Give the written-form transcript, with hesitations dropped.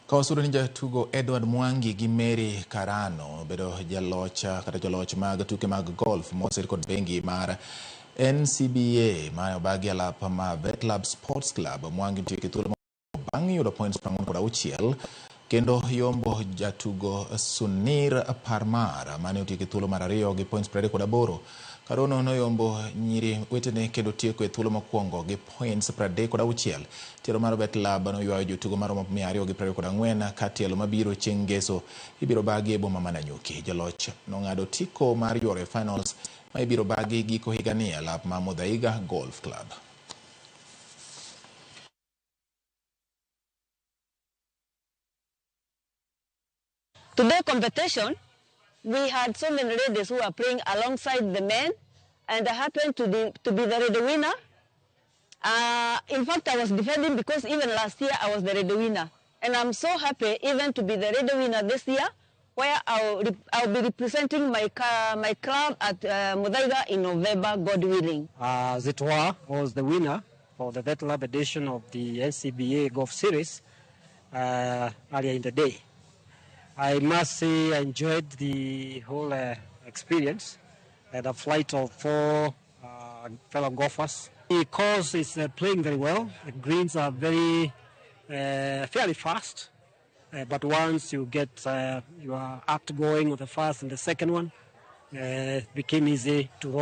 Ka wasudo ni jatugo Edward Mwangi gi Mary Karano bedo jaloch kata joloch mag tuke mag golf mosir kod bengi mar NCBA ma obagi alap ma Vetlab Sports Club. Mwangi nitie e thuolo bang' yudo points 46 kendo yombo jatugo Sunir Parmar mane otieko e thuolo mar ariyo gi points 38. Karono noyombo nyiri wetene kendo tieko e thuolo mokwongo gi points 36. Tielo mar Vetlab noywayo jotugo maromo 224 ka tielo mabiro chieng' ngeso ibiro bagi e boma ma Nanyuki. Joloch nong'ado otiko mar yuoro e finals ma ibiro bagi giko higani e alap ma Muthaiga Golf Club. Today competition, we had so many ladies who were playing alongside the men, and I happened to be the lady winner. In fact, I was defending because even last year I was the lady winner. And I'm so happy even to be the lady winner this year, where I'll be representing my club at Muthaiga in November, God willing. Zitwa was the winner for the Vetlab edition of the NCBA Golf Series earlier in the day. I must say I enjoyed the whole experience and a flight of 4 fellow golfers. The course is playing very well. The greens are fairly fast, but once you get your act going on the first and the second one, it became easy to roll.